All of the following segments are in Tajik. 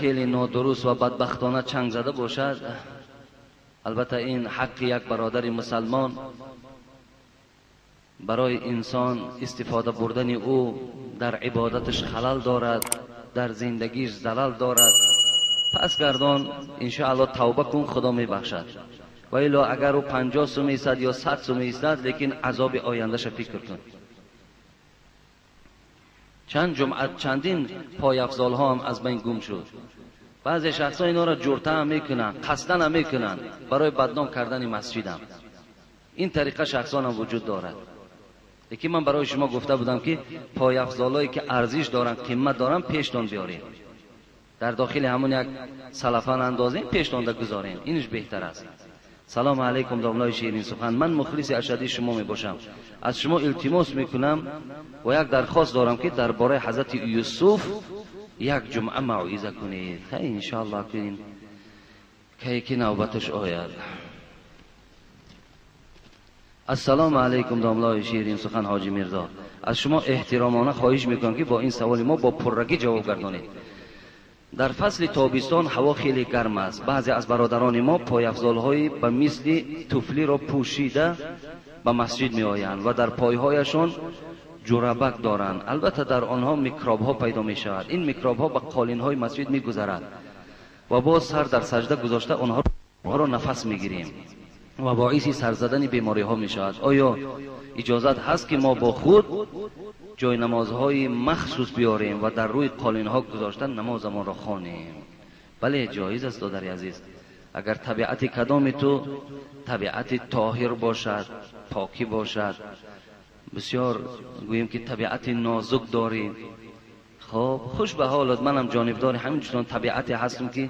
хеле нодуруст ва бадбахтона чанг зада бошад, албатта ин ҳаққи як бародари мусалмон барои инсон истифода бурдани ӯ дар ибодаташ халал дорад, дар зиндагиш залал дорад. Пас гардон, иншоаллоҳ тавба кун, Худо мебахшад. Ва илло агар ӯ 50 сум истад ё 100 сум истад, лекин азоби ояндаша фикр кун. Чанд ҷумъа чандин пойафзолҳо ҳам аз байн гум шуд. Баъзе шахсҳо инҳоро ҷурта ҳам мекунанд, қасдан ҳам мекунанд барои бадном кардани масҷидам. Ин тариқа шахсон ҳам вуҷуд дорад. Лекин ман барои шумо гуфта будам, ки пойафзолҳое ки арзиш доранд, қимат доранд, пештон биёред. Дар дохили ҳамон як салафан андозем, пештонда гузорем. Инш беҳтар аст. Салом алейкум, домлаи ширин сухан. Ман мухлиси ашадии шумо мебошам. Аз шумо илтимос мекунам ва як дархост дорам, ки дар бораи ҳазрати Юсуф як ҷумъа мавъиза кунед. Хай, иншоаллоҳ кунем, кай ки навбаташ ояд. Ассалому алайкум, домлаи ширин сухан Ҳоҷи Мирзо. Аз шумо эҳтиромона хоҳиш мекунам, ки бо ин саволи мо бо пуррагӣ ҷавоб гардонед. Дар фасли тобистон ҳаво хеле гарм аст. Баъзе аз бародарони мо пойафзолҳои ба мисли туфлиро пӯшида ба масҷид меоянд ва дар пойҳояшон ҷурабак доранд. Албатта дар онҳо микробҳо пайдо мешавад. Ин микробҳо ба қолинҳои масҷид мегузарад ва боз сар дар саҷда гузошта онҳоро нафас мегирем ва боиси сар задани бемориҳо мешавад. Оё иҷозат ҳаст, ки мо бо худ ҷойнамозҳои махсус биёрем ва дар рӯи қолинҳо гузошта намозамонро хонем? Бале, ҷоиз аст, додари азиз. Агар табиати кадоми ту табиати тоҳир бошад, покӣ бошад, бисёр гӯем ки табиати нозук дорӣ, хоб, хуш ба ҳолат. Манам ҷонибдори ҳамин чунон табиате ҳастам, ки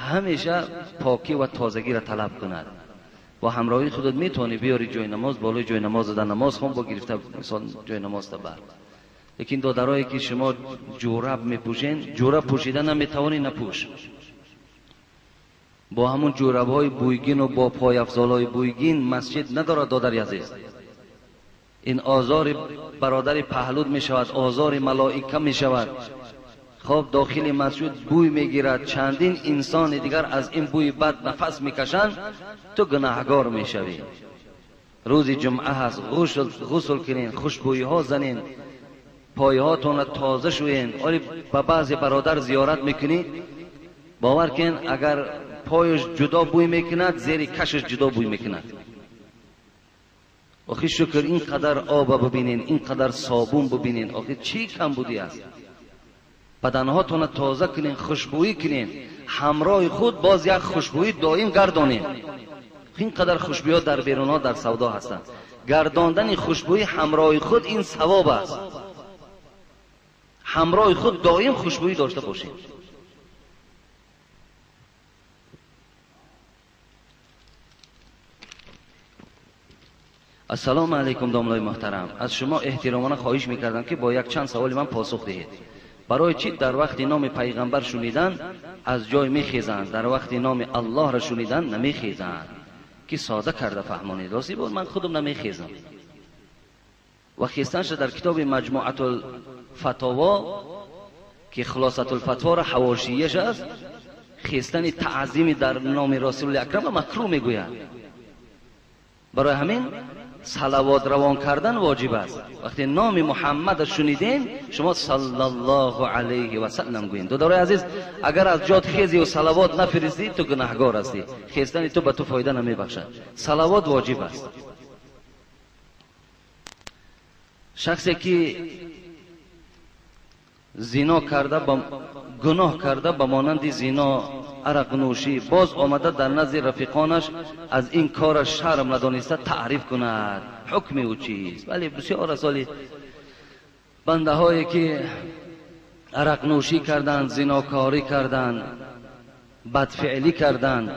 ҳамеша покӣ ва тозагиро талаб кунад. Бо ҳамроҳии худат метавонӣ биёри ҷои намоз, болои ҷои намоз зада намоз хон, бо гирифта мисол ҷои намоз та бар. Лекин додарое ки шумо ҷӯраб мепӯшен, ҷӯраб пӯшида наметавонӣ, напӯш. Бо ҳамун ҷӯрабҳои бӯйгину бо пойафзолҳои бӯйгин масҷид надорад, додари азиз. Ин озори бародари паҳлуд мешавад, озори малоика мешавад. Хоб, дохили масҷид бӯй мегирад, чандин инсони дигар аз ин бӯи бад нафас мекашанд, ту гунаҳгор мешавӣ. Рӯзи ҷумъа ҳаст, ғусл кунен, хушбӯйиҳо занен, пойҳоятонро тоза шӯен. Оли ба баъзе бародар зиёрат мекунӣ, бовар кун, агар пояш ҷудо бӯй мекунад, зери кашаш ҷудо бӯй мекунад. Охи шукр, ин қадар оба бибинен, ин қадар собун бибинен, охи чӣ камбудӣ аст? Баданҳотонро тоза кунен, хушбӯӣ кунен, ҳамроҳи худ боз як хушбӯӣ доим гардонен. Ин қадар хушбӯиҳо дар берунҳо дар савдо ҳастанд. Гардондани хушбӯӣ ҳамроҳи худ ин савоб аст. Ҳамроҳи худ доим хушбӯӣ дошта бошед. Ассалому алайкум, домлои муҳтарам. Аз шумо эҳтиромона хоҳиш мекардам, ки бо якчанд саволи ман посух диҳед. Барои чӣ дар вақти номи пайғамбар шунидан аз ҷой мехезанд, дар вақти номи Аллоҳро шунидан намехезанд? Ки сода карда фаҳмонед. Рости буд, ман худам намехезам. Ва хестанша дар китоби Маҷмуатул Фатово, ки Хулосатул Фатворо ҳавошияш аст, хестани таъзими дар номи Расули Акрам макрӯҳ мегӯяд. Барои ҳамин салавот равон кардан воҷиб аст. Вақте номи Муҳаммадро шунидем, шумо саллаллоҳу алайҳи васаллам гӯед. Додарои азиз, агар аз ҷод хезию салавот нафиристӣ, ту гунаҳгор ҳастӣ. Хестани ту ба ту фоида намебахшад. Салавот воҷиб аст. Шахсе ки зино карда, гуноҳ карда, ба монанди зино, арақнӯшӣ, боз омада дар назди рафиқонаш аз ин кораш шарм надониста таъриф кунад, ҳукми ӯ чист? Бале, бисёр асоли бандаҳое ки арақнӯшӣ карданд, зинокорӣ карданд, бадфеълӣ карданд,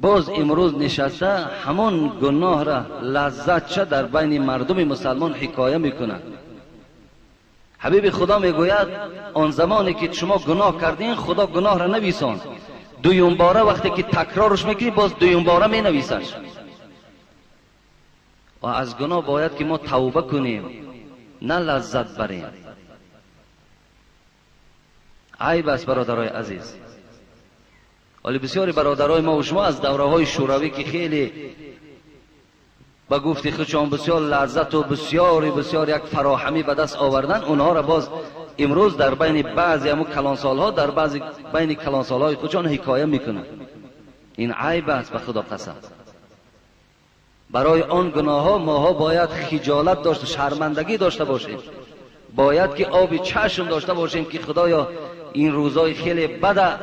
боз имрӯз нишаста ҳамон гуноҳра лаззатча дар байни мардуми мусалмон ҳикоя мекунад. Ҳабиби Худо мегӯяд, он замоне ки шумо гуноҳ кардин, Худо гуноҳро нависонд. Дуюмбора вақте ки такрорш мекунӣ, боз дуюмбора менависаш. Ва аз гуноҳ бояд ки мо тавба кунем, на лаззат барем. Айб аст, бародарои азиз. ولی بسیاری برادرای ما و شما از دوره های شوروی که خیلی با گفتی خودشان بسیار لذت و بسیار بسیار یک فراهمی به دست آوردن، اونها را باز امروز در بین بعضی همون کلانسالها، در بعضی بین کلانسالهای خودشان حکایه میکنن. این عیب است، به خدا قسم. برای آن گناه ها ماها باید خجالت داشته، شرمندگی داشته باشیم، باید که آب چشم داشته باشیم که خدایا این روزای خیلی بده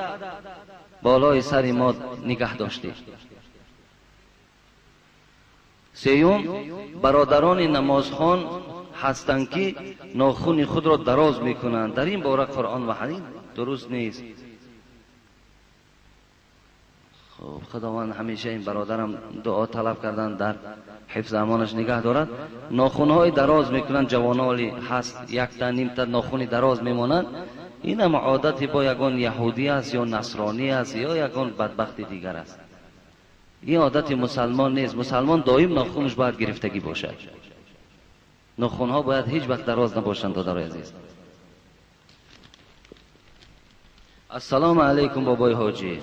بالای سر ما نگه داشتی. سیوم، برادران نمازخوان هستند که ناخن خود را دراز میکنند. در این باره قرآن و حدیث درست نیست. خب خداوند همیشه این برادرم دعا طلب کردن در حفظ امانش نگه دارد. ناخنهای دراز میکنند، جوانالی هست یک تا نیم تا ناخن دراز میمانند. این هم عادتی با یگان یهودی است یا نصرانی است یا یگان بدبخت دیگر است. این عادت مسلمان نیست. مسلمان دائم ناخنش باید گرفتگی باشد. ناخنها باید هیچ وقت دراز نباشند. دادرای عزیز، السلام علیکم بابای حاجی.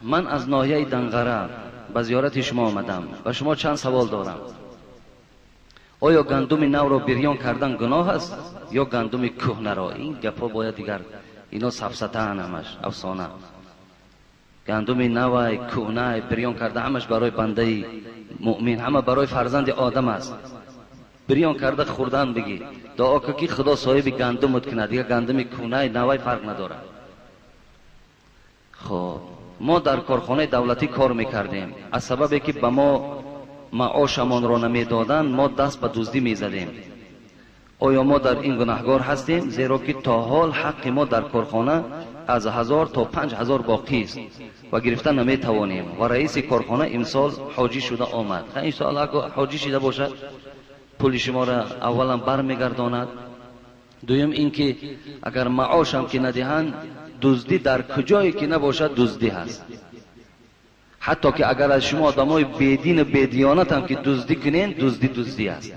من از ناحیه دنغره به زیارت شما آمدم و شما چند سوال دارم. آیا گندم نو را بریان کردن گناه است یا گندم کهنه را؟ این گپا باید دیگر اینا سفسطه همش افسانه. گندم نو کهنه بریان کرده همش برای بنده مؤمن، همه برای فرزند آدم است. بریان کرده خوردن بگی، دعا که که خدا صاحب گندمت کنه، دیگه گندم کهنه نوی فرق نداره. خب ما در کارخانه دولتی کار میکردیم. از سبب که به ما معاشمان را نمیدادند ما دست به دزدی میزدیم. آیا ما در این گناهگار هستیم؟ زیرا که تا حال حق ما در کارخانه از 1000 تا 5000 باقی است و گرفتن نمیتوانیم. و رئیس کارخانه امسال حاجی شده آمد. این سال اگر حاجی شده باشد پول شما را اولا برمیگرداند. دویم اینکه اگر معاش هم که ندهند، دزدی در کجایی که نباشد دزدی هست. حتی که اگر از شما آدمای بیدین و بیدیانت هم که دزدی کنین، دزدی دزدی است.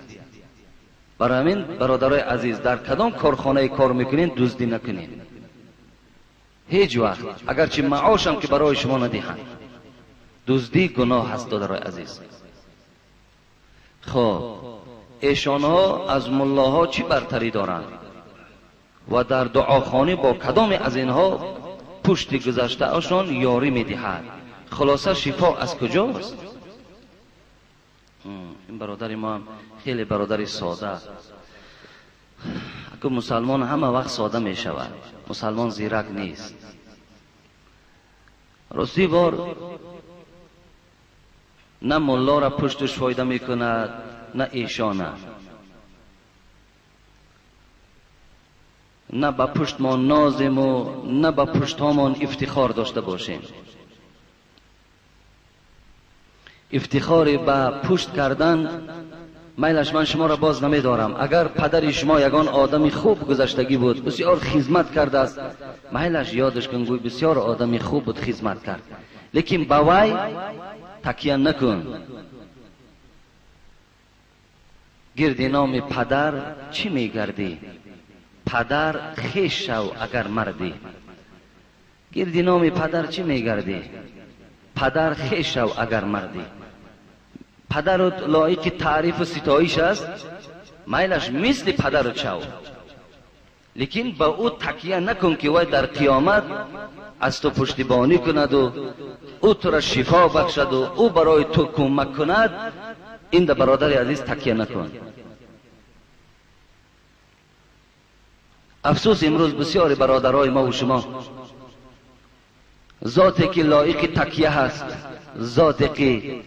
برای همین برادرای عزیز، در کدام کارخانه کار میکنین دزدی نکنین هیچ وقت، اگرچه معاش هم که برای شما ندهند. دزدی گناه هست برادرای عزیز. خب ایشانها از ملاها چی برتری دارند و در دعاخوانی با کدام از اینها پشت گذشته اشان یاری میدهد؟ خلاصه شفا از کجاست؟ این برادر ما هم خیلی برادر ساده. اگه مسلمان همه وقت ساده می شود، مسلمان زیرک نیست. راستی بار نه ملا را پشتش فایده می کند نه ایشانه، نه به پشت ما نازیم و نه به پشت هامان افتخار داشته باشیم. افتخار به پشت کردن میلش من شما را باز نمیدارم. اگر پدر شما یگان آدمی خوب گذشتگی بود، بسیار خدمت کرده است، میلش یادش کن، گوی بسیار آدمی خوب بود، خدمت کرد، لیکن به وی تکیه نکن. گرد نام پدر چی میگردی؟ پدر خیش شو اگر مردی. گرد نام پدر چی میگردی؟ پدر خیش شو اگر مردی. پدرت لایق تعریف و ستایش است، میلش مثل پدرت شو، لیکن به او تکیه نکن که وی در قیامت از تو پشتیبانی کند و او تو را شفا بخشد و او برای تو کمک کند. این در برادر عزیز تکیه نکن. افسوس امروز بسیاری برادرای ما و شما ذاتی که لایق تکیه هست، ذاتی که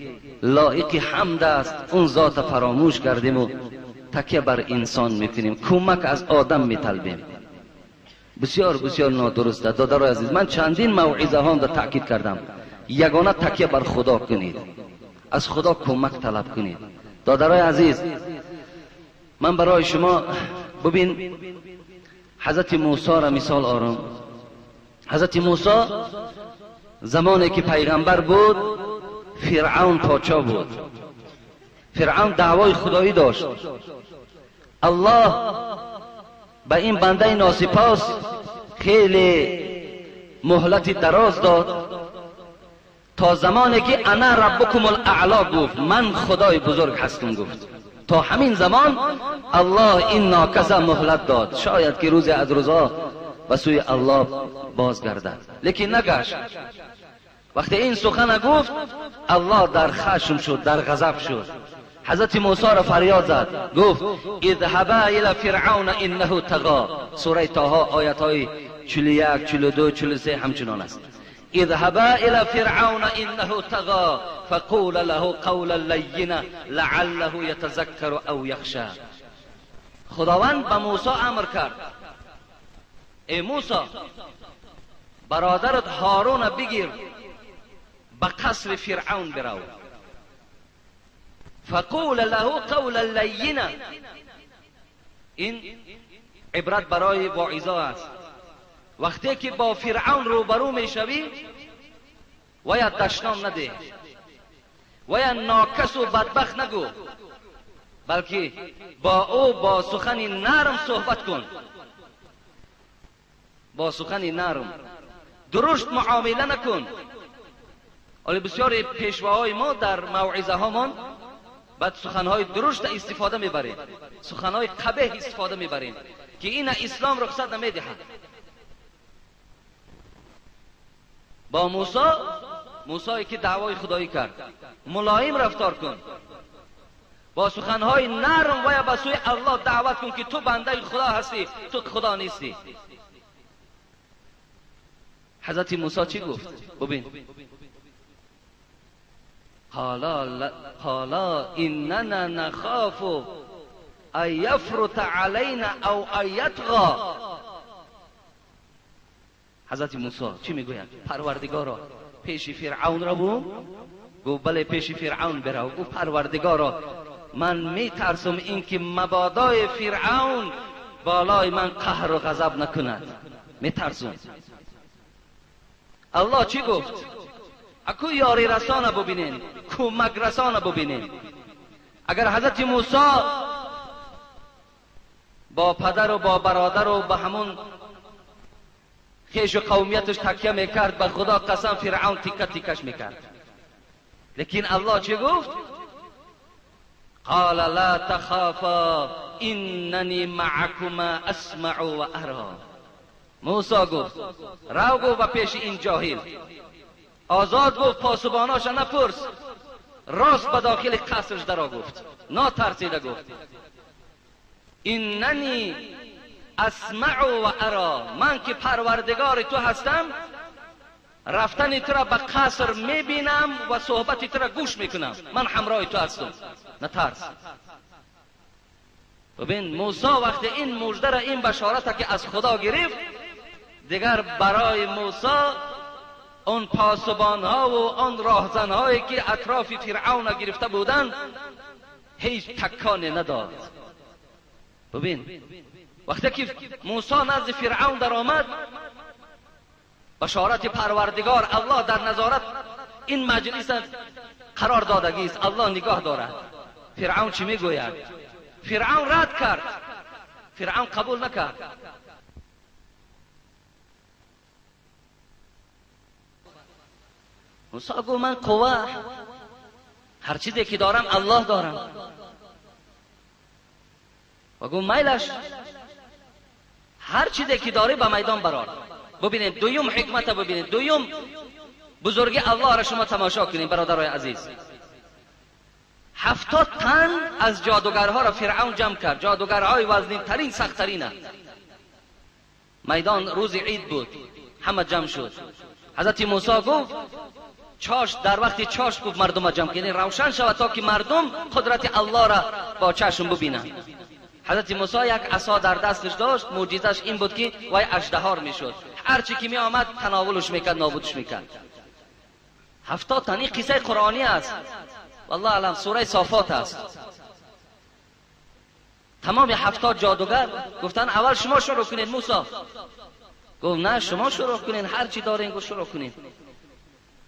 لایق حمد است، اون ذات فراموش کردیم و تکیه بر انسان میکنیم، کمک از آدم میطلبیم. بسیار بسیار نادرست است دادرای عزیز. من چندین موعظه ها را تاکید کردم، یگانه تکیه بر خدا کنید، از خدا کمک طلب کنید. دادرای عزیز، من برای شما ببین حضرت موسی را مثال آرم. حضرت موسی زمانی که پیغمبر بود، فرعون پاچا بود. فرعون دعوای خدایی داشت. الله به این بنده ناسپاس خیلی مهلت دراز داد تا زمانی که انا ربکم الاعلا گفت، من خدای بزرگ هستم گفت. تا همین زمان الله این ناکس مهلت داد، شاید که روزی از روزها به سوی الله بازگردد، لیکن نگشت. وقتی این سخن گفت الله در خشم شد، در غضب شد. حضرت موسی را فریاد زد، گفت اذهبا الی فرعون انه طغی. سوره طه آیت های 41 42 43 همچنان است. اذهبا الى فرعون انه طغى فقول له قولا لینا لعله یتذکر او یخشى. خداوند به موسی امر کرد، ای موسی برادرت هارون بگیر به قصر فرعون برو. فقول له قولا لینا، این عبرت برای واعظا است. وقتی که با فرعون روبرو میشوی ویا دشنام نده، ویا ناکس و بدبخت نگو، بلکه با او با سخن نرم صحبت کن، با سخن نرم، درشت معامله نکن. ولی بسیاری پیشواهای ما در موعظه هامان بعد سخنهای درشت استفاده میبریم، سخنهای قبیح استفاده میبریم که این اسلام رخصت نمیدهد. با موسی، موسی که دعوای خدایی کرد، ملایم رفتار کن، با سخنهای نرم و یا به سوی الله دعوت کن که تو بنده خدا هستی، تو خدا نیستی. حضرت موسی چی گفت؟ ببین، قالا اننا نخاف ان یفرط علینا او ان یطغی. حضرت موسی چی میگوید؟ پروردگارا پیش فرعون را برو. گفت بله پیش فرعون برو. گفت پروردگارا من میترسم اینکه مبادای فرعون بالای من قهر و غضب نکند، میترسم. الله چی گفت؟ اکو یاری رسانه ببینین، کمک رسانه ببینین. اگر حضرت موسی با پدر و با برادر و با همون خیش و قومیتش تکیه میکرد، به خدا قسم فرعون تیکه تیکش میکرد. لیکن الله چی گفت؟ قال لا تخافا اننی معکما اسمع و ارا. موسی گفت رو گفت به پیش این جاهل، آزاد گفت پاسباناش نپرس، راست به داخل قصرش درا گفت، ناترسیده گفت اننی اسمع و ارا، من که پروردگار تو هستم رفتن تو را به قصر میبینم و صحبت تو را گوش میکنم، من همراه تو هستم، نترس. ببین موسی وقتی این مژده را، این بشارت که از خدا گرفت، دیگر برای موسی آن پاسبان ها و آن راهزن هایی که اطراف فرعون گرفته بودند هیچ تکانی نداد. ببین وقتی که موسی نزد فرعون در آمد، بشارت پروردگار الله در نظارت این مجلس قرار دادگی است، الله نگاه دارد. فرعون چی میگوید؟ فرعون رد کرد، فرعون قبول نکرد. موسی گفت من قوه، هر چیزی که دارم الله دارم. و گفت میلش، هر چیزی که داری به میدان برار. ببینید دویم حکمت، ببینید دویم بزرگی الله را شما تماشا کنید برادرای عزیز. 70 تن از جادوگرها را فرعون جمع کرد، جادوگرهای وزنین ترین سخت ترین. میدان روز عید بود، همه جمع شد. حضرت موسی گفت چاش، در وقتی چاش گفت مردم جمع کنید، روشن شود تا که مردم قدرت الله را با چشم ببینند. حضرت موسی یک عصا در دستش داشت، معجزش این بود که وای اژدهار میشد، هر چی که می آمد تناولش میکرد، نابودش میکرد. 70 تن، این قصه قرآنی است، والله اعلم، سوره صافات است. تمام 70 جادوگر گفتن اول شما شروع کنید. موسی گفت نه شما شروع کنین، هر چی دارین گفت شروع کنین.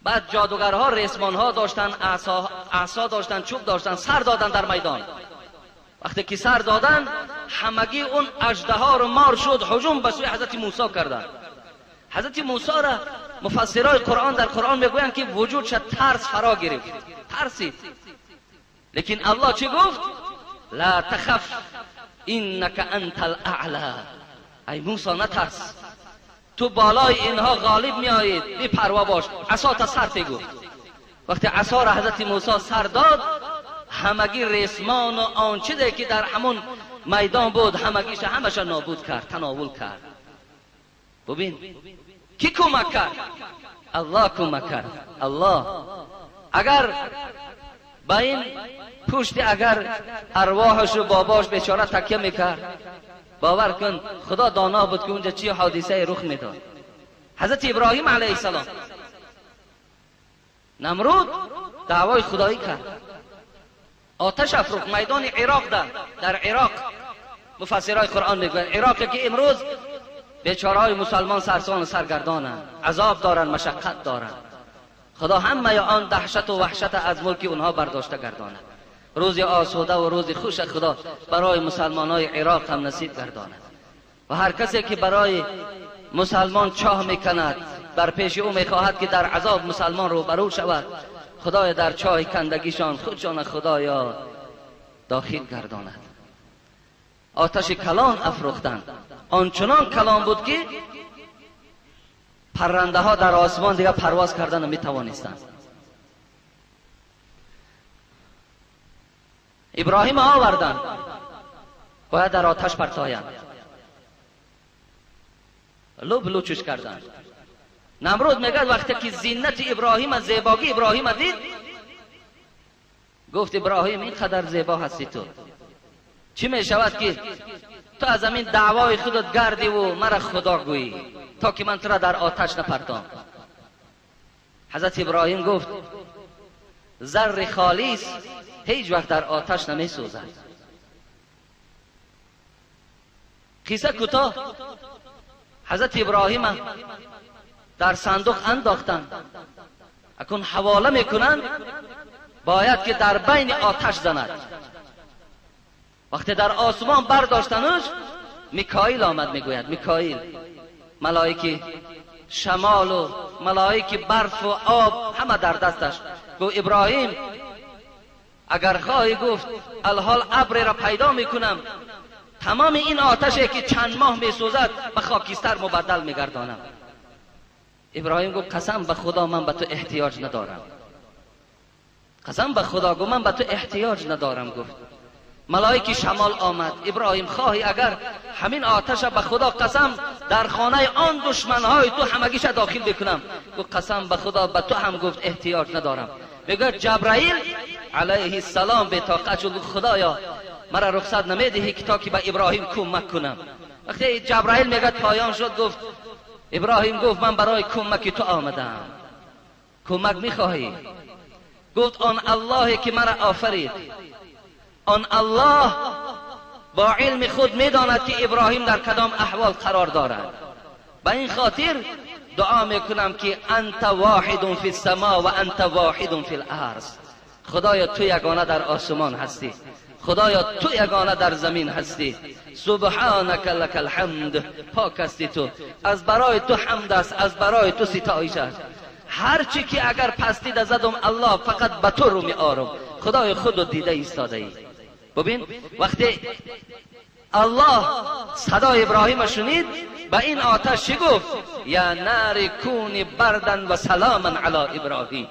بعد جادوگرها ریسمان ها داشتن، عصا داشتن، چوب داشتن، سر دادن در میدان. وقتی که سر دادن همگی اون اژدها رو مار شد، هجوم به سوی حضرت موسی کردن. حضرت موسی را مفسرای قرآن در قرآن میگویند که وجودش ترس فرا گرفت، ترسید. لیکن الله چی گفت؟ لا تخف انک انت الاعلی. ای موسی نترس، تو بالای اینها غالب میآیید، بی پروا باش، عصا تا سر گفت. وقتی عصا را حضرت موسی سر داد، همگی ریسمان و آن چیزی که در همون میدان بود همگیش همش نابود کرد، تناول کرد. ببین کی کمک کرد؟ الله کمک کرد. الله اگر با این پشت اگر ارواحش و باباش بیچاره تکیه میکرد، باور کن خدا دانا بود که اونجا چی حادثه رخ میداد. حضرت ابراهیم علیه السلام، نمرود دعوای خدایی کرد، آتش افروخت میدان عراق، در عراق مفسرای قرآن میگویند عراق که امروز بیچاره های مسلمان سرسان و سرگردانند، عذاب دارند، مشقت دارند. خدا همه آن دهشت و وحشت از ملک اونها برداشته گرداند. روز آسوده و روز خوش خدا برای مسلمان های عراق هم نصیب گرداند. و هر کسی که برای مسلمان چاه میکند، بر پیش او میخواهد که در عذاب مسلمان روبرو شود، خدای در چاه کندگیشان خودشان خدایا داخل گرداند. آتش کلان افروختند، آنچنان کلان بود که پرنده ها در آسمان دیگه پرواز کردن نمیتوانستند. ابراهیم آوردند، باید در آتش پرتایند، لب لوچش کردند. نمرود میگه وقتی که زینت ابراهیم، زیباگی ابراهیم دید، گفت ابراهیم اینقدر زیبا هستی تو، چی میشود که تو از همین دعوای خودت گردی و مرا خدا گویی تا که من تو را در آتش نپرتام. حضرت ابراهیم گفت زر خالص هیچ وقت در آتش نمی سوزد. قصه کوتاه، حضرت ابراهیم در صندوق انداختند، اکنون حواله میکنند، باید که در بین آتش زند. وقتی در آسمان برداشتنش، میکائیل آمد، میگوید میکائیل، ملائکه شمال و ملائکه برف و آب همه در دستش. گفت ابراهیم اگر خواهی، گفت الحال ابر را پیدا میکنم، تمام این آتشی که چند ماه میسوزد به خاکستر مبدل میگردانم. ابراهیم گفت قسم به خدا من به تو احتیاج ندارم، قسم به خدا گفت من به تو احتیاج ندارم. گفت ملائکه شمال آمد، ابراهیم خواهی اگر همین آتش به خدا قسم در خانه آن دشمنهای تو همگیش داخل بکنم. گفت قسم به خدا به تو هم گفت احتیاج ندارم. میگه جبرائیل علیه السلام به طاقت شد، خدایا مرا رخصت نمیدهی که تا که به ابراهیم کمک کنم. وقتی جبرائیل میگه پایان شد، گفت ابراهیم گفت من برای کمک تو آمدم، کمک میخواهی؟ گفت آن الله که مرا آفرید، آن الله با علم خود میداند که ابراهیم در کدام احوال قرار دارد. به این خاطر دعا میکنم که انت واحد فی السما و انت واحد فی الارض. خدایا تو یگانه در آسمان هستی، خدایا تو یگانه در زمین هستی. سبحانک لک الحمد، پاک هستی تو، از برای تو حمد است، از برای تو ستایش است. هرچی که اگر پستی زدم الله فقط به تو رو می آرم، خدای خود دیده ایستاده ای. ببین وقتی الله صدای ابراهیم شنید، به این آتش چی گفت؟ یا نار کونی بردن و سلاما علی ابراهیم.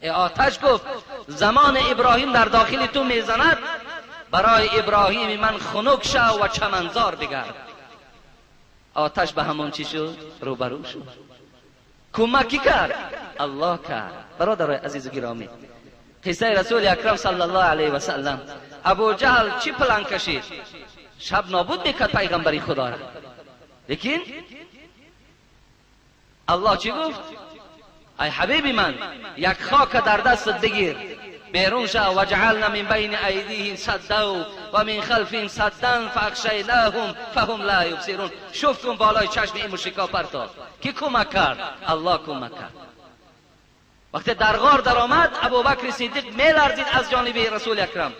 ای آتش گفت زمان ابراهیم در داخل تو میزند، برای ابراهیم من خنک شو و چمنزار بگرد. آتش به همون چی شد؟ روبرو شد. کمکی کرد؟ الله کرد. برادرای عزیز و گرامی، قصه رسول اکرم صلی الله علیه و سلم، ابو جهل چی پلان کشید؟ شب نابود میکرد پیغمبری خدا را. لیکن الله چی گفت؟ ای حبیبی من یک خاک در دستت بگیر، بیرون شو، و جعلنا من بین ایدیهم سدا و من خلفهم سدا فاغشیناهم فهم لا یبصرون. شفت کن بالای چشم این مشرکا پرتاب. کی کمک کرد؟ الله کمک کرد. وقتی در غار در آمد، ابوبکر صدیق میلرزید از جانب رسول اکرم.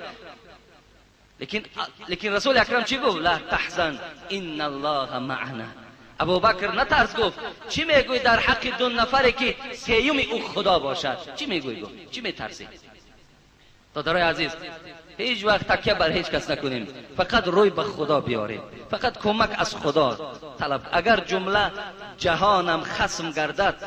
لیکن رسول اکرم چی گفت؟ لا تحزن ان الله معنا. Абубакр натарс гуфт чӣ мегӯӣ дар ҳаққи ду нафаре ки сеюми ӯ Худо бошад? Чӣ мегӯӣ? Гуфт чӣ метарсӣ? Додарои азиз, ҳеҷ вақт такя бар ҳеҷ кас накунем, фақат рӯй ба Худо биёрем, фақат кӯмак аз Худо талаб. Агар ҷумла ҷаҳонам хасм гардад,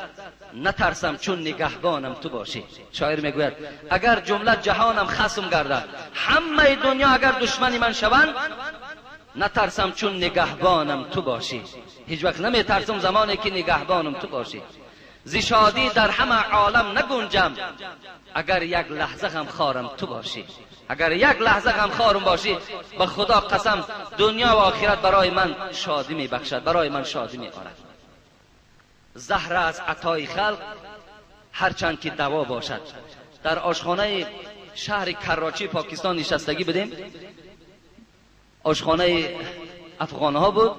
натарсам чун нигаҳбонам ту бошӣ. Шоир мегӯяд агар ҷумла ҷаҳонам хасм гардад, ҳамаи дунё агар душмани ман шаванд, натарсам чун нигаҳбонам ту бошӣ. Ҳеҷ вақт наметарсам замоне ки нигаҳбонам ту бошӣ. Зи шодӣ дар ҳама олам нагунҷам, агар як лаҳза ғамхорам ту бошӣ. Агар як лаҳза ғамхорам бошӣ, ба Худо қасам дунё ва охират барои ман шодӣ мебахшад, барои ман шодӣ меорад. Заҳр аз атои халқ ҳарчанд ки даво бошад. Дар ошхонаи шаҳри Карочи Покистон нишастагӣ будем. Ошхонаи афғонҳо буд.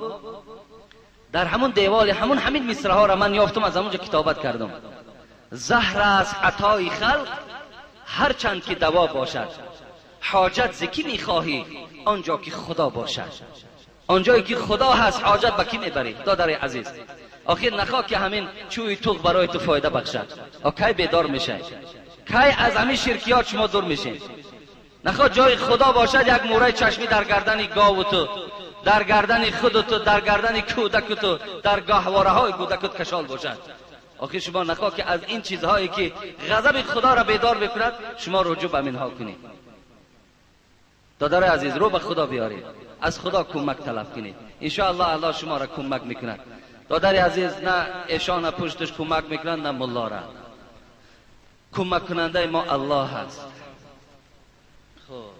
Дар ҳамун деволи ҳамун ҳамин мисраҳоро ман ёфтам, аз ҳамунҷо китобат кардам. Заҳр аз атои халқ ҳарчанд ки даво бошад, ҳоҷат зи кӣ мехоҳӣ онҷо ки Худо бошад. Онҷое ки Худо ҳаст ҳоҷат ба кӣ мебарӣ? Додари азиз, охир нахоҳ ки ҳамин чӯи туғ барои ту фоида бахшад. Кай бедор мешавӣ? Кай аз ҳамин ширкиёт шумо дур мешед? Нахоҳ ҷои Худо бошад як мӯраи чашмӣ дар гардани гову ту, дар гардани худу ту, дар гардани кӯдаку ту, дар гаҳвораҳои кӯдакут кашол бошад. Охир шумо нахоҳ ки аз ин чизҳое ки ғазаби Худоро бедор мекунад шумо рӯҷӯъ ба минҳо кунед. Додари азиз, рӯ ба Худо биёред, аз Худо кӯмак талаб кунед. Иншоаллоҳ Аллоҳ шуморо кӯмак мекунад. Додари азиз, на эшона пушташ кӯмак мекунад, на муллора. Кӯмак кунандаи мо Аллоҳ аст. Хуб,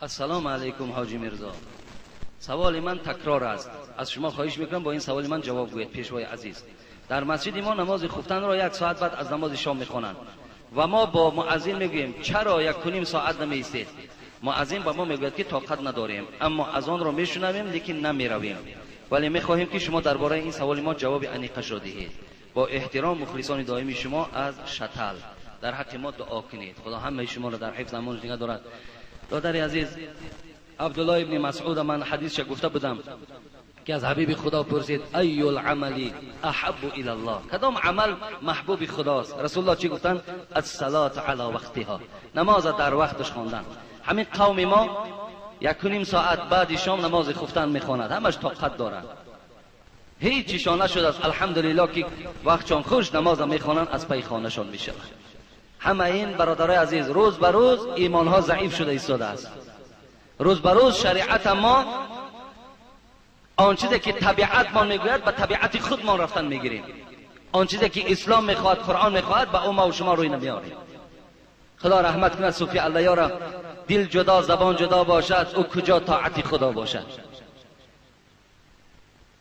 ассалому алайкум ҳоҷи Мирзо. Саволи ман такрор аст. Аз шумо хоҳиш мекунам бо ин саволи ман ҷавоб гӯед, пешвои азиз. Дар масҷиди мо намози хуфтанро як соат баъд аз намози шом мехонанд ва мо бо муаззин мегӯем чаро 1.5 соат намеистед? Муаззин ба мо мегӯяд ки тоқат надорем, аммо аз онро мешунавем, лекин намеравем. Вале мехоҳем ки шумо дар бораи ин саволи мо ҷавоби аниқашро диҳед. Бо эҳтиром мухлисони доимии шумо аз Шатал. Дар ҳаққи мо дуо кунед. Худо ҳамаи шуморо дар ҳифз амонаш нигоҳ дорад. Додари азиз, Абдуллоҳ ибни Масъуд ман ҳадисша гуфта будам ки аз ҳабиби Худо пурсид айюл амали аҳаббу илаллоҳ, кадом амал маҳбуби Худост? Расулуллоҳ чӣ гуфтанд? Ассалоту ала вақтиҳо, намоза дар вақташ хондан. Ҳамин қавми мо 1.5 соат баъди шом намози хуфтан мехонад, ҳамаш тоқат дорад, ҳеҷ чишон нашудааст. Алҳамдулиллоҳ ки вақтшон хуш намоза мехонанд, аз пай хонашон мешавад. Ҳама ин бародарои азиз, рӯз ба рӯз имонҳо заиф шуда истодааст. Рӯз ба рӯз шариата мо он чизе ки табиатмон мегӯяд ба табиати худмон рафтан мегирем. Он чизе ки ислом мехоҳад, Қуръон мехоҳад, ба ӯ мо шумо рӯй намеорем. Худо раҳмат кунад Суфи Аллоҳро, дил ҷудо, забон ҷудо бошад, ӯ куҷо тоати Худо бошад.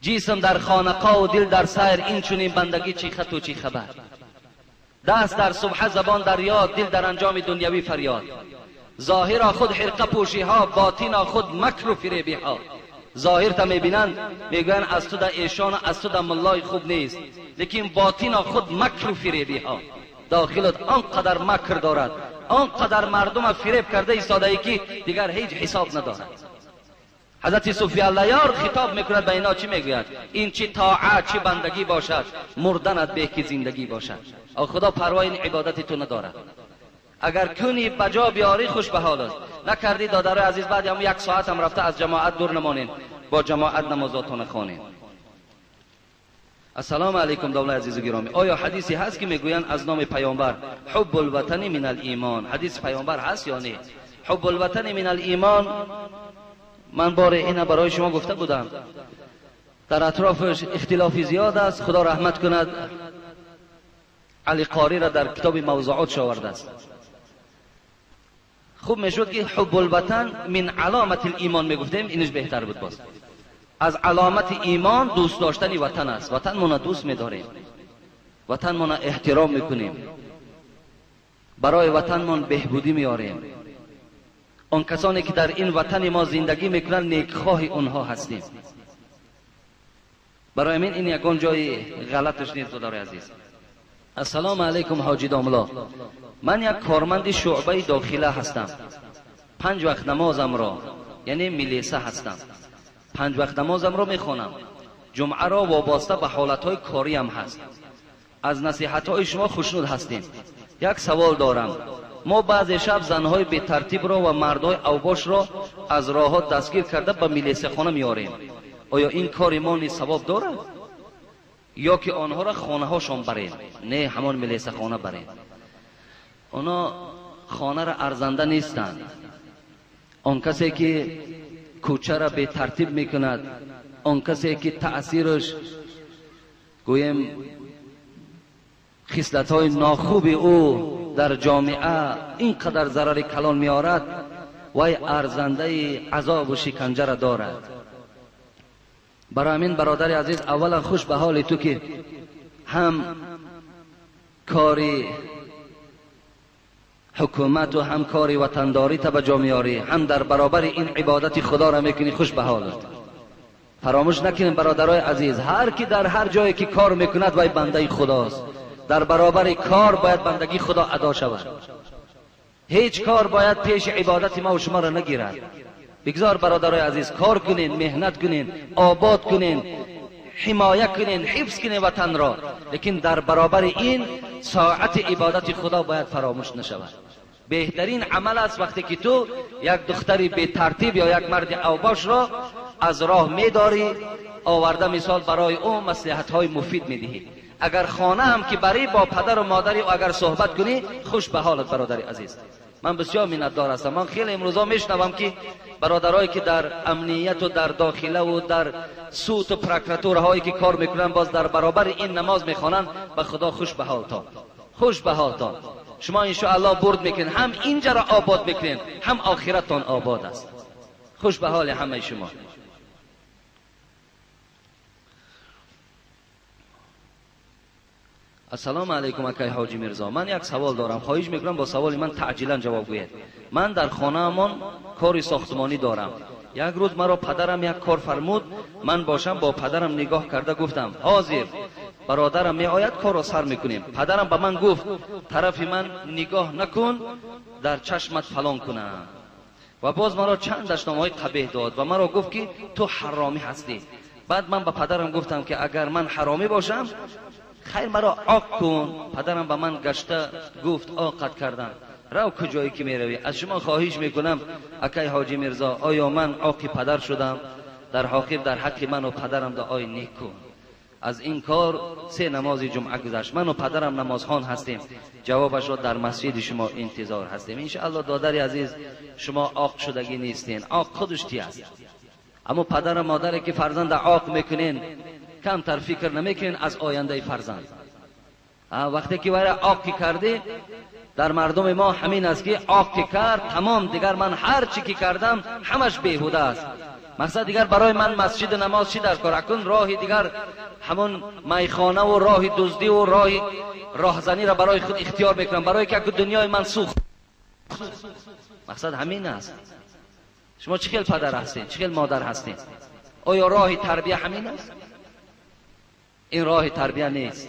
Ҷисм дар хонақо ва дил дар сайр, ин чунин бандагӣ чӣ хату чӣ хабар. Даст дар субҳа, забон дар ёд, дил дар анҷоми дунявӣ фарёд. Зоҳиро худ ҳирқа пӯшиҳо, ботино худ макру фиребиҳо. Зоҳир та мебинанд, мегӯянд аз ту да эшон, аз ту да муллои хуб нест, лекин ботино худ макру фиребиҳо. Дохилат он қадар макр дорад, он қадар мардума фиреб карда истодаӣ ки дигар ҳеҷ ҳисоб надорад. Ҳазрати Суфи Аллоҳёр хитоб мекунад ба ино, чӣ мегӯяд? Ин чӣ тоат, чӣ бандагӣ бошад, мурданат беҳ ки зиндагӣ бошад. Худо парвои ин ибодати ту надорад. Агар кунӣ ба ҷо биёрӣ хуш ба ҳол аст, накардӣ додарои азиз, баъди ҳамон 1 соат ҳам рафта аз ҷамоат дур намонед, бо ҷамоат намозотона хонед. Ассалому алайкум давлаи азизу гиромӣ. Оё ҳадисе ҳаст ки мегӯянд аз номи паёмбар ҳуббул ватани минал имон? Ҳадиси паёмбар ҳаст ё не? Ҳуббул ватани минал имон, ман боре ина барои шумо гуфта будам, дар атрофаш ихтилофи зиёд аст. Худо раҳмат кунад Али Қориро дар китоби мавзуотш овардааст. Хуб мешуд ки ҳуббул ватан мин аломати имон мегуфтем, инаш беҳтар буд. Боз аз аломати имон дӯст доштани ватан аст. Ватанмона дӯст медорем, ватанмона эҳтиром мекунем, барои ватанмон беҳбудӣ меорем. Он касоне ки дар ин ватани мо зиндагӣ мекунанд некхоҳи онҳо ҳастем. Барои ман ин ягон ҷои ғалаташ нест, додари азиз. Ассалому алайкум ҳоҷи домло, ман як корманди шуъбаи дохила ҳастам. 5 вақт намозамро, яъне милиса ҳастам, 5 вақт намозамро мехонам. Ҷумъаро вобаста ба ҳолатҳои кориам ҳаст. Аз насиҳатҳои шумо хушнуд ҳастем. Як савол дорам. Мо баъзе шаб занҳои бетартибро ва мардҳои авбошро аз роҳҳо дастгир карда ба милисахона меорем. Оё ин кори мо низ савоб дорад? Ё ки онҳоро хонаҳошон барем? Не, ҳамон милисахона барем. Оно хонаро арзанда нестанд. Он касе ки кӯчаро бетартиб мекунад, он касе ки таъсираш гӯем хислатҳои нохуби ӯ дар ҷомеа ин қадар зарари калон меорад, вай арзандаи азобу шиканҷаро дорад. Барои ҳамин бародари азиз, аввалан хуш ба ҳоли ту ки ҳам кори ҳукумату ҳам кори ватандорита ба ҷо меорӣ, ҳам дар баробари ин ибодати худоро мекунӣ. Хуш ба ҳолат. Фаромӯш накунем бародарои азиз, ҳар ки дар ҳар ҷое ки кор мекунад вай бандаи худост. Дар баробари кор бояд бандагии худо адо шавад. Ҳеҷ кор бояд пеши ибодати ма ва шуморо нагирад. Бигзор бародарои азиз кор кунен, меҳнат кунен, обод кунен, ҳимоя кунен, ҳифз кунен ватанро, лекин дар баробари ин соати ибодати худо бояд фаромӯш нашавад. Беҳтарин амал аст вақте ки ту як духтари бетартиб ё як марди авбошро аз роҳ медорӣ, оварда мисол барои ӯ маслиҳатҳои муфид медиҳӣ. Агар хона ҳам ки барӣ бо падару модари ӯ агар суҳбат кунӣ, хуш ба ҳолат бародари азиз. Ман бисёр миннатдор ҳастам. Ман хеле имрӯза мешунавам ки бародарое ки дар амнияту дар дохилаву дар суту прокуратураҳое ки кор мекунанд, боз дар баробари ин намоз мехонанд. Ба худо хуш ба ҳолтон, хуш ба ҳолтон. Шумо иншоаллоҳ бурд мекунед, ҳам инҷаро обод мекунед, ҳам охираттон обод аст. Хуш ба ҳоли ҳамаи шумо. Ассалому алайкум акай ҳоҷи Мирзо, ман як савол дорам, хоҳиш мекунам бо саволи ман таъҷилан ҷавоб гӯед. Ман дар хонаамон кори сохтмонӣ дорам. Як рӯз маро падарам як кор фармуд, ман бошам бо падарам нигоҳ карда гуфтам ҳозир бародарам меояд, корро сар мекунем. Падарам ба ман гуфт тарафи ман нигоҳ накун, дар чашмат фалон кунам. Ва боз маро чанд дашномҳои қабеҳ дод ва маро гуфт ки ту ҳаромӣ ҳастӣ. Баъд ман ба падарам гуфтам ки агар ман ҳаромӣ бошам, хайр маро оқ кун. Падарам ба ман гашта гуфт оқат кардам, рав куҷое ки меравӣ. Аз шумо хоҳиш мекунам акай ҳоҷи Мирзо, оё ман оқи падар шудам? Дар ҳоқир дар ҳаққи ману падарам дуои нек кун. Аз ин кор 3 намози ҷумъа гузашт. Ману падарам намозхон ҳастем. Ҷавобашро дар масҷиди шумо интизор ҳастем. Иншааллоҳ додари азиз, шумо оқ шудагӣ нестен. Оқ худаш ти аст. Аммо падару модаре ки фарзанда оқ мекунен, камтар фикр намекунен аз ояндаи фарзанд. Вақте ки вайра оқ ки кардӣ, дар мардуми мо ҳамин аст ки оқ ки кард, тамом, дигар ман ҳар чӣ ки кардам ҳамаш беҳуда аст. Мақсад дигар барои ман масҷиду намоз чӣ дар кор? Акун роҳи дигар ҳамон майхонаву роҳи дуздиву роҳи роҳзаниро барои худ ихтиёр мекунам, барои ки акун дунёи ман сӯхт. Мақсад ҳамин аст. Шумо чӣ хел падар ҳастед, чӣ хел модар ҳастед? Оё роҳи тарбия ҳамин аст? Ин роҳи тарбия нест.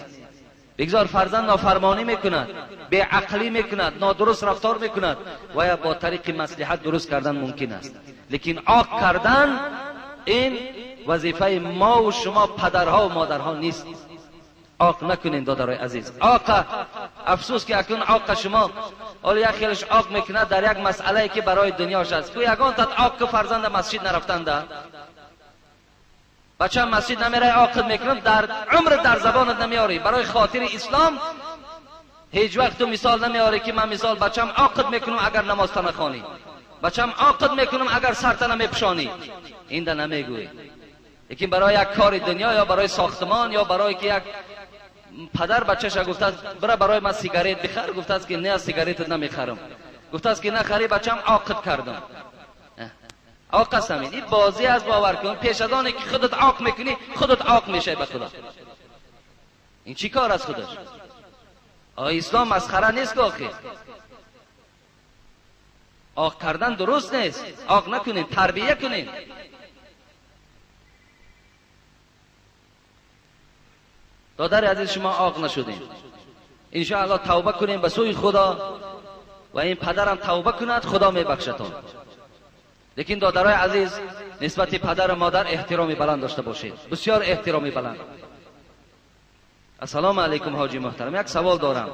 Бигзор фарзанд нофармонӣ мекунад, беақлӣ мекунад, нодуруст рафтор мекунад, ва ё бо тариқи маслиҳат дуруст кардан мумкин аст. Лекин оқ кардан ин вазифаи мо ва шумо падарҳо ва модарҳо нест. Оқ накунед додарои азиз. Оқа афсӯс ки акнун оқа шумо ҳоло як хелаш оқ мекунад дар як масъалае ки барои дунёш аст. Ку ягон тат оқ ку фарзанда масҷид нарафтанда, бача масҷид намерай, оқид мекунам, дар умр дар забонат намеорӣ. Барои хотири ислом ҳеҷ вақт ту мисол намеорӣ ки ман мисол бачам оқид мекунам агар намозта нахонӣ, бачам оқид мекунам агар сарта намепӯшонӣ. Инда намегӯӣ. Лекин барои як кори дунё ё барои сохтмон ё барои ки як падар бачаша гуфтааст бира барои ман сигарет бихар, гуфтааст ки не, сигаретат намехарам. Гуфтааст ки нахарӣ, бачам оқид кардам. Оқ аст ҳамин. Ин бозӣ аст, бовар кун. Пеш аз оне ки худат оқ мекунӣ, худат оқ мешавӣ ба худо. Ин чӣ кор аст худаш? Ислом масхара нест ки охир. Оқ кардан дуруст нест. Оқ накунед, тарбия кунед. Додари азиз, шумо оқ нашудем. Иншоаллоҳ тавба кунем ба сӯи Худо ва ин падарам тавба кунад, Худо мебахшатон. Лекин додарои азиз, нисбати падару модар эҳтироми баланд дошта бошед, бисёр эҳтироми баланд. Ассалому алайкум ҳоҷи муҳтарам, як савол дорам.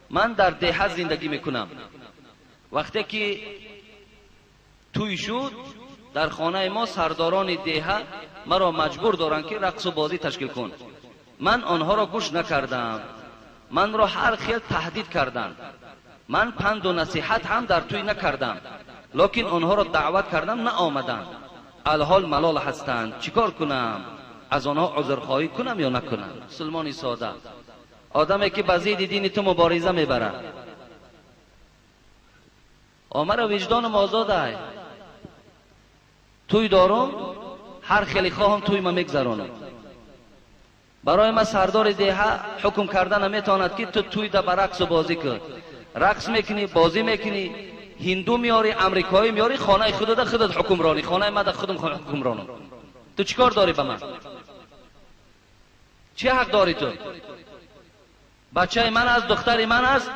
Ман дар деҳа зиндагӣ мекунам. Вақте ки тӯй шуд, дар хонаи мо сардорони деҳа маро маҷбур доранд, ки рақсу бозӣ ташкил кун. Ман онҳоро гӯш накардам. Манро ҳар хел таҳдид карданд. Ман панду насиҳат ҳам дар тӯй накардам, лекин онҳоро даъват кардам, наомаданд. Алҳол малол ҳастанд. Чӣ кор кунам? Аз онҳо узрхоҳӣ кунам ё накунам? Мусулмони сода, одаме ки ба зидди дини ту мубориза мебарад. Омара виҷдоном озодай. Тӯй дорум, ҳар хеле хоҳам тӯй ма мегзаронам. Барои ма сардори деҳа ҳукм карда наметавонад, ки ту тӯйда ба рақсу бозӣ кун. Рақс мекунӣ, бозӣ мекунӣ, ҳинду меорӣ, амрикоӣ меорӣ, хонаи худада худат ҳукмронӣ, хонаи мада худам ҳукмронам. Ту чӣ кор дорӣ ба ман? Чӣ ҳақ дорӣ ту? Бачаи ман аст, духтари ман аст.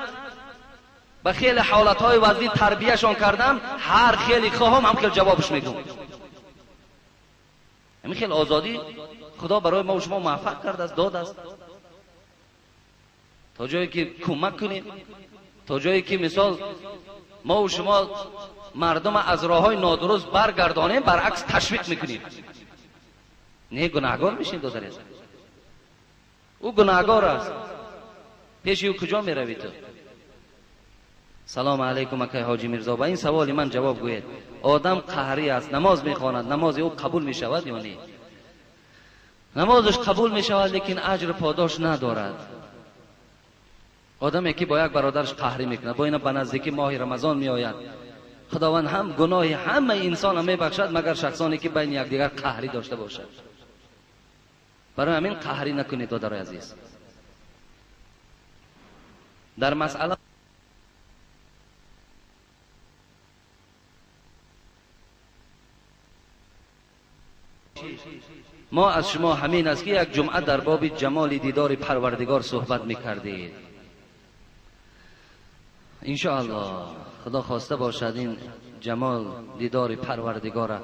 Ба хеле ҳолатҳои вазнин тарбияшон кардам, ҳар хеле хоҳам ҳам хел ҷавобш мегӯм. Ҳамин хел озодӣ Худо барои мо шумо муваффақ кардааст, додааст. То ҷое ки кӯмак кунем, то ҷое ки мисол мо ва шумо мардум аз роҳҳои нодуруст баргардонем, баръакс ташвиқ мекунем. Не, гунаҳгор мешем, додари азиз. Ӯ гунаҳгор аст. Пеши ӯ куҷо меравӣ ту? Салому алайкум акай ҳоҷи Мирзо, ба ин саволи ман ҷавоб гӯед. Одам қаҳрӣ аст, намоз мехонад, намози ӯ қабул мешавад ё не? Намозаш қабул мешавад, лекин аҷру подош надорад. Одаме ки бо як бародараш қаҳрӣ мекунад, бо ина ба наздикӣ моҳи Рамазон меояд, Худованд ҳам гуноҳи ҳамаи инсонро мебахшад, магар шахсоне ки байни якдигар қаҳрӣ дошта бошад. Барои ҳамин қаҳрӣ накунед, додарои азиз. Дар масъала мо аз шумо ҳамин аст, ки як ҷумъа дар боби ҷамоли дидори Парвардигор суҳбат мекардед. Иншоаллоҳ Худо хоста бошад ин ҷамол дидори Парвардигора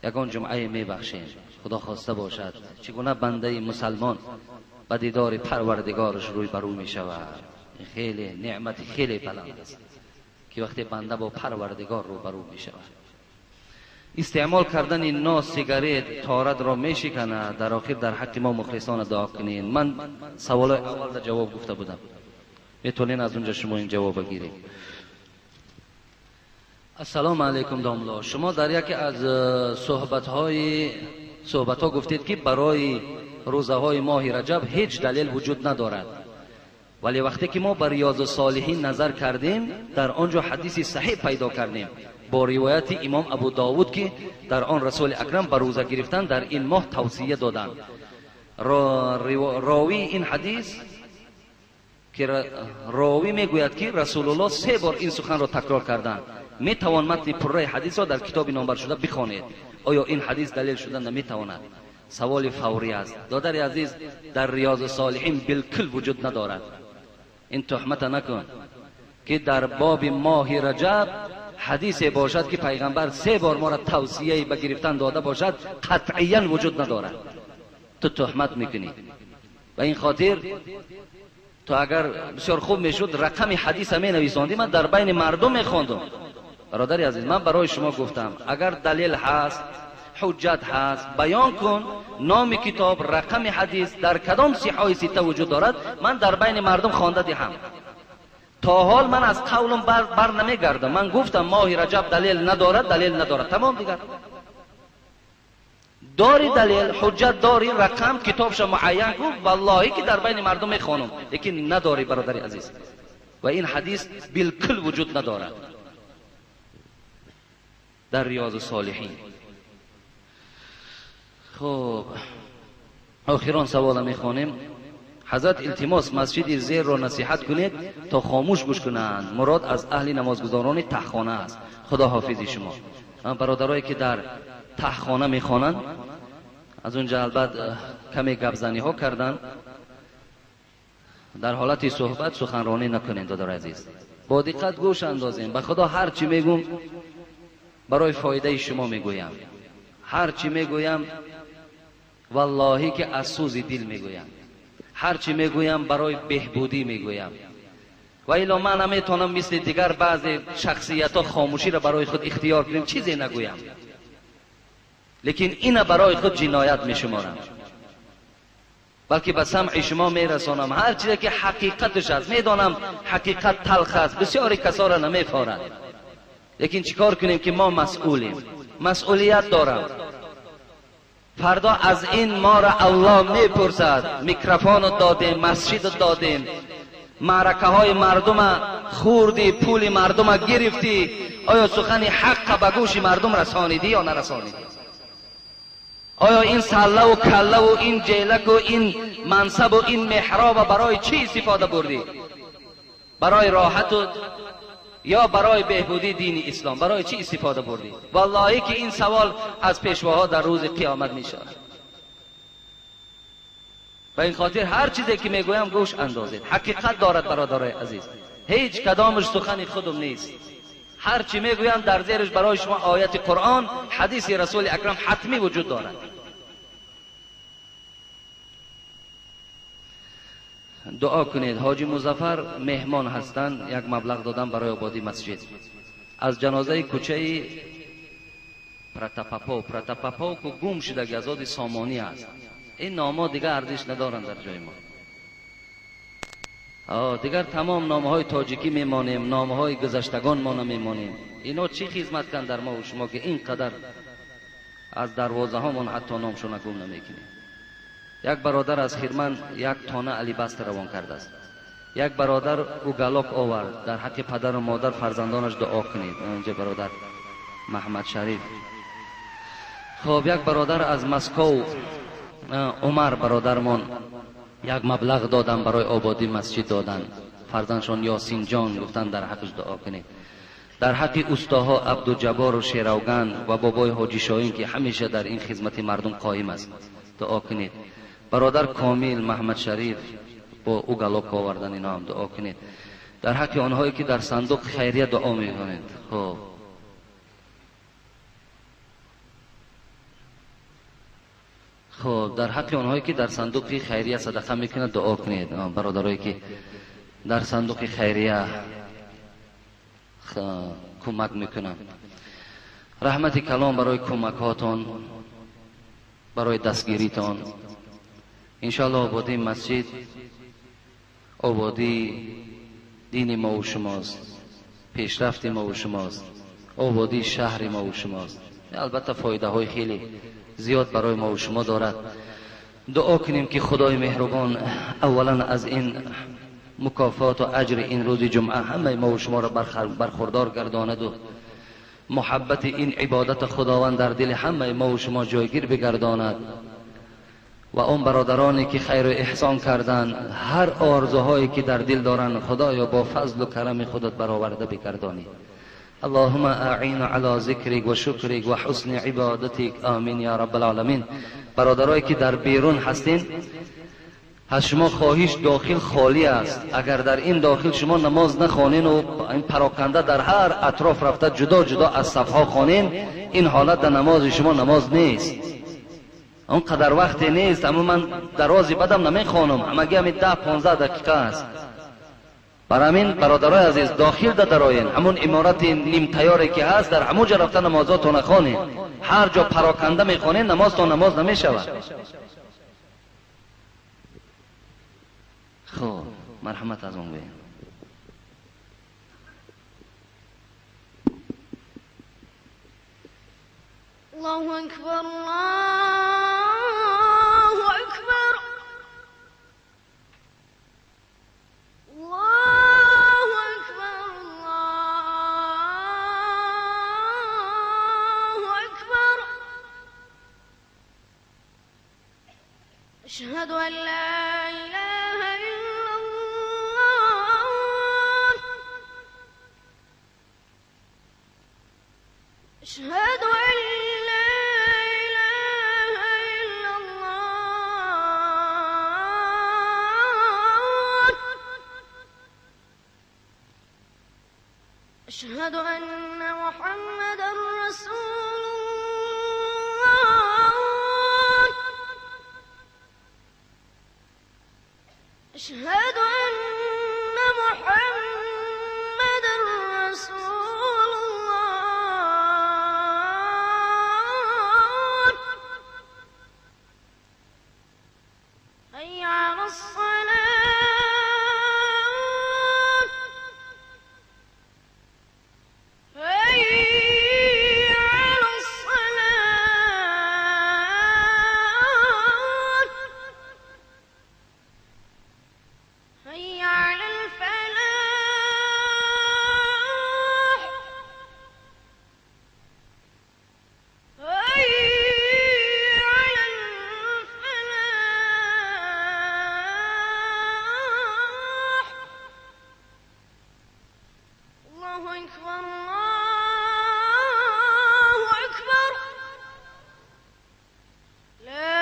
ягон ҷумъае мебахшем. Худо хоста бошад чӣ гуна бандаи мусалмон ба дидори Парвардигораш рӯй ба рӯ мешавад. Ин хеле неъмати хеле баланд аст, ки вақте банда бо Парвардигор рӯ ба рӯ мешавад. Истеъмол кардани нос, сигарет торатро мешиканад. Дар охир дар ҳаққи мо мухлисона дуо кунед. Ман саволои аввал дар ҷавоб гуфта будам, метавонед аз унҷа шумо ин ҷавоба гиред. Ассалому алайкум домло, шумо дар яке аз суҳбатҳо гуфтед, ки барои рӯзаҳои моҳи Раҷаб ҳеҷ далел вуҷуд надорад, вале вақте ки мо ба Риёзу Солиҳин назар кардем, дар он ҷо ҳадиси саҳеҳ пайдо кардем бо ривояти имом Абу Довуд, ки дар он Расули Акрам ба рӯза гирифтан дар ин моҳ тавсия доданд. Ровии ин ҳадис ки ровӣ мегӯяд, ки Расулуллоҳ се бор ин суханро такрор карданд. Метавон матни пурраи ҳадисро дар китоби номбаршуда бихонед. Оё ин ҳадис далел шуда наметавонад? Саволи фаврӣ аст. Додари азиз, дар Риёзу Солиҳин билкул вуҷуд надорад. Ин туҳмата накун, ки дар боби моҳи Раҷаб ҳадисе бошад, ки пайғамбар се бор моро тавсияи ба гирифтан дода бошад, қатъиян вуҷуд надорад. Ту туҳмат мекунӣ. Ба ин хотир ту агар бисёр хуб мешуд рақами ҳадиса менависондӣ, ман дар байни мардум мехондум. Бародари азиз, ман барои шумо гуфтам, агар далел ҳаст, ҳуҷҷат ҳаст, баён кун номи китоб, рақами ҳадис дар кадом сиҳои сита вуҷуд дорад, ман дар байни мардум хонда диҳам. То ҳол ман аз қавлам бар намегардам. Ман гуфтам моҳи Раҷаб далел надорад, далел надорад, тамом. Дигар дори далел, ҳуҷҷат дори, рақам, китобша муайян кун, валлоҳӣ ки дар байни мардум мехонам, лекин надори, бародари азиз. Ва ин ҳадис билкул вуҷуд надорад дар Риёзу Солиҳин. Хуб, охирон савола мехонем. Ҳазрат, илтимос, масҷиди зерро насиҳат кунед, то хомӯш гӯш кунанд. Мурод аз аҳли намозгузорони таҳхона аст. Худо ҳофизи шумо. Бародарое ки дар таҳхона мехонанд, аз он ҷа албат каме гапзаниҳо карданд. Дар ҳолати суҳбат суханронӣ накунед, додари азиз. Бо диққат гӯш андозем. Ба Худо ҳар чӣ мегӯм барои фоидаи шумо мегӯям. Ҳар чӣ мегӯям валлоҳӣ ки аз сӯзи дил мегӯям. Ҳар чӣ мегӯям барои беҳбудӣ мегӯям. Ва илло ман наметавонам мисли дигар баъзе шахсиятҳо хомӯширо барои худ ихтиёр кунем, чизе нагӯям. Лекин ина барои худ ҷиноят мешуморам. Балки ба самъи шумо мерасонам ҳар чизе ки ҳақиқаташ аст. Медонам ҳақиқат талх аст, бисёри касоро намефорад. Лекин чикор кунем ки мо масъулем, масъулият дорам. Фардо аз ин моро Аллоҳ мепурсад. Микрофону додем, масҷиду додем, маъракаҳои мардума хӯрдӣ, пули мардума гирифтӣ, оё сухани ҳаққа ба гӯши мардум расонидӣ ё нарасонидӣ? Оё ин саллаву каллаву ин ҷелаку ин мансабу ин меҳроба барои чӣ истифода бурдӣ? Барои роҳату ё барои беҳбудии дини ислом? Барои чӣ истифода бурдӣ? Валлоҳӣ ки ин савол аз пешвоҳо дар рӯзи қиёмат мешавад. Ба ин хотир ҳар чизе ки мегӯям гӯш андозед. Ҳақиқат дорад, бародарои азиз. Ҳеҷ кадомаш сухани худум нест. Ҳар чӣ мегӯям дар зераш барои шумо ояти Қуръон, ҳадиси расули акрам ҳатмӣ вуҷуд дорад. Дуо кунед. Ҳоҷи Музаффар меҳмон ҳастанд, як маблағ додам барои ободии масҷид. Аз ҷанозаи кӯчаи Протопопов ку гум шудаги аз оди Сомонӣ аст. Ин номҳо дигар арзиш надоранд дар ҷои мо. Дигар тамом номҳои тоҷикӣ мемонем, номҳои гузаштагон мо намемонем. Ино чӣ хизмат канд дар мо ва шумо ки ин қадар аз дарвозаҳомон ҳатто номшона гум намекунем. Як бародар аз Хирман як тона алибастр равон кардааст. Як бародар угалок овард. Дар ҳаққи падару модар фарзандонаш дуо кунед. Инҷа бародар Маҳмад Шариф. Хоб, як бародар аз Москов, Умар бародармон, як маблағ додам барои ободии масҷид додан. Фарзандшон Ёсинҷон гуфтанд дар ҳаққаш дуо кунед. Дар ҳаққи устоҳо Абдуҷабору Шеравган ва бобои Ҳоҷи Шоҳин ки ҳамеша дар ин хизмати мардум қоим аст дуо кунед. Бародар Комил Маҳмад Шариф бо угалок овардан, ино ҳам дуо кунед. Дар ҳаққи онҳое ки дар сандуқи хайрия дуо мекунед. Хоб, дар ҳаққи онҳое ки дар сандуқи хайрия садақа мекунанд дуо кунед. Бародарое ки дар сандуқи хайрия кӯмак мекунанд. Раҳмати калом барои кӯмакҳотон, барои дастгиритон. Иншоаллоҳ ободии масҷид ободии дини мо ва шумост, пешрафти мо ва шумост, ободии шаҳри мо ва шумост. Албатта фоидаҳои хеле зиёд барои мо ва шумо дорад. Дуо кунем ки Худои меҳрубон аввалан аз ин мукофоту аҷри ин рӯзи ҷумъа ҳамаи мо ва шуморо бархурдор гардонаду муҳаббати ин ибодати Худованд дар дили ҳамаи мо ва шумо ҷойгир бигардонад ва он бародароне ки хайру эҳсон карданд, ҳар орзуҳое ки дар дил доранд, Худоё бо фазлу карами худат бароварда бигардонӣ. اللهم اعین على ذکرک و شکرک و حسن عبادتک، آمین یا رب العالمین. برادرایی که در بیرون هستین، از شما خواهش داخل خالی است. اگر در این داخل شما نماز نخوانین و این پراکنده در هر اطراف رفته جدا جدا از صفها خوانین، این حالت در نماز شما نماز نیست. آنقدر وقتی نیست، اما من درازی بدم نمیخوانم، همگی همین 10-15 دقیقه است. برای همین برادرای عزیز داخل درآیین، همون امارت نیم تیاری که هست در همون جا رفته نمازاتون نخوانین. هر جا پراکنده میخوانین نمازتون نماز نمیشود. خب مرحمت از اون بگین. الله اکبر، الله اکبر، الله اکبر، الله اکبر. اشهد ان لا اله الا الله، اشهد ان لا اله الا الله. أشهد أن محمدا رسول الله. أشهد أن محمدا رسول الله. حي على الصلاة. حي على الصلاة. حي على الفلاح. حي على الفلاح. الله أكبر، الله أكبر، لا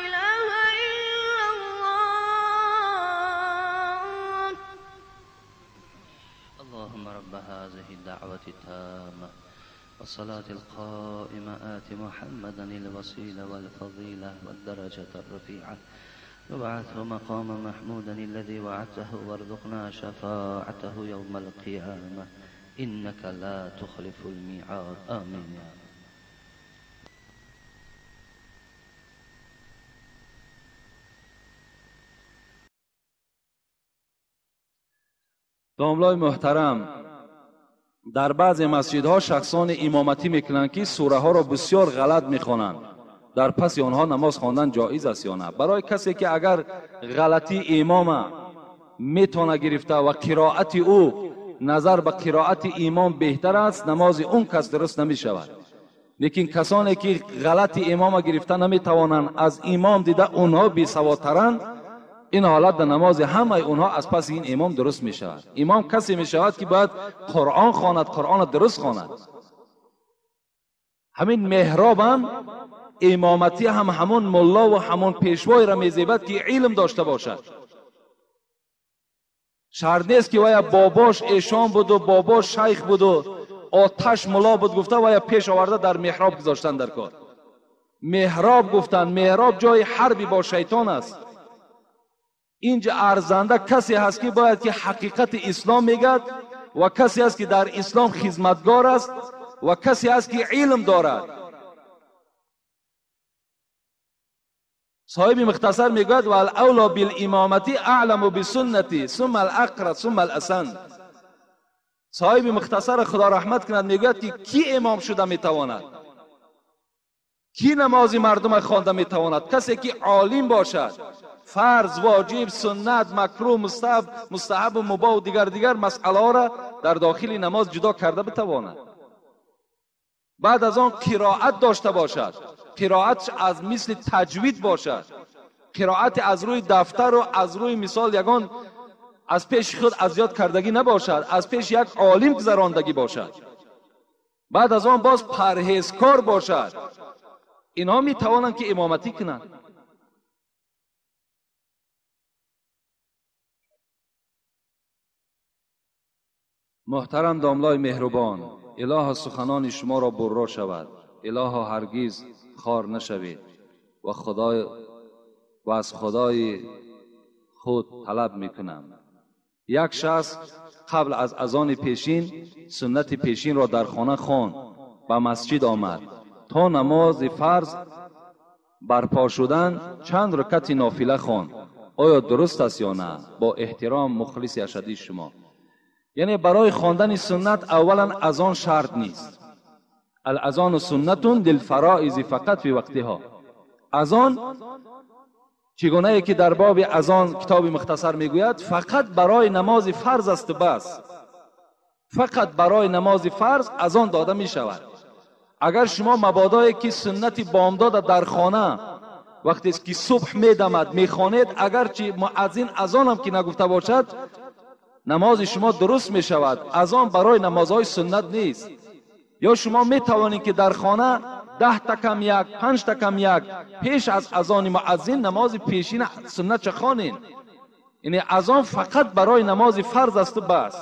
إله إلا الله. اللهم رب هذه الدعوة التامة والصلاة القائمة آت محمدا الوسيلة والفضيلة والدرجة الرفيعة وابعثه مقاما محمودا الذي وعدته وارزقنا شفاعته يوم القيامة إنك لا تخلف الميعاد. آمين يا رب. Домлои муҳтарам, дар баъзе масҷидҳо шахсони имоматӣ мекунанд, ки сураҳоро бисёр ғалат мехонанд. Дар паси онҳо намоз хондан ҷоиз аст ё на? Барои касе ки агар ғалатии имома метавона гирифта ва қироати ӯ назар ба қироати имом беҳтар аст, намози он кас дуруст намешавад. Лекин касоне ки ғалати имома гирифта наметавонанд, аз имом дида онҳо бесаводтаранд, ин ҳолат дар намози ҳамаи онҳо аз паси ин имом дуруст мешавад. Имом касе мешавад ки бояд Қуръон хонад, Қуръонро дуруст хонад. Ҳамин меҳробам имоматӣ ҳам ҳамон мулло ва ҳамон пешвоеро мезебад ки илм дошта бошад. Шарт нест ки вая бобош эшон буду, бобош шайх буду, оташ мулло буд гуфта вая пеш оварда дар меҳроб гузоштан дар кор. Меҳроб гуфтан, меҳроб ҷои ҳарби бо шайтон аст. Инҷа арзанда касе ҳаст ки бояд ки ҳақиқати ислом мегӯяд ва касе ҳаст ки дар ислом хизматгор аст ва касе ҳаст ки илм дорад. Соҳиби мухтасар мегӯяд: валавло билимомати аъламу бисуннати сумма алақра сумма аласан. Соҳиби мухтасар худо раҳмат кунад мегӯяд ки кӣ имом шуда метавонад, кӣ намози мардума хонда метавонад? Касе ки олим бошад, фарз, воҷиб, суннат, макрӯҳ, мустаҳаб ва мубоҳ ва дигар масъалаҳоро дар дохили намоз ҷудо карда битавонад. Баъд аз он қироат дошта бошад, қироатш аз мисли таҷвид бошад, қироати аз рӯи дафтару аз рӯи мисол ягон аз пеши худ аз ёд кардагӣ набошад, аз пеши як олим гузарондагӣ бошад. Баъд аз он боз парҳезкор бошад. Инҳо метавонанд ки имоматӣ кунанд. Муҳтарам домлои меҳрубон, илоҳо суханони шуморо бурро шавад, илоҳо ҳаргиз хор нашавед ва ва аз худои худ талаб мекунам. Як шахс қабл аз азони пешин суннати пешинро дар хона хонд, ба масҷид омад. То намози фарз барпо шудан чанд рукати нофила хонд. Оё дуруст аст ё на? Бо эҳтиром, мухлиси ашадии шумо. Яъне барои хондани суннат аввалан азон шарт нест. Алазону суннатун лилфароизи фақат фи вақтиҳо. Азон чигунае ки дар боби азон китоби мухтасар мегӯяд, фақат барои намози фарз аст бас. Фақат барои намози фарз азон дода мешавад. Агар шумо мабодое ки суннати бомдода дар хона вақте ки субҳ медамад мехонед, агарчи муаззин азонам ки нагуфта бошад, намози шумо дуруст мешавад. Азон барои намозҳои суннат нест. Ё шумо метавонед ки дар хона 10 та кам як, 5 та кам як пеш аз азони муаззин намози пешина суннатча хонед. Яъне азон фақат барои намози фарз асту бас.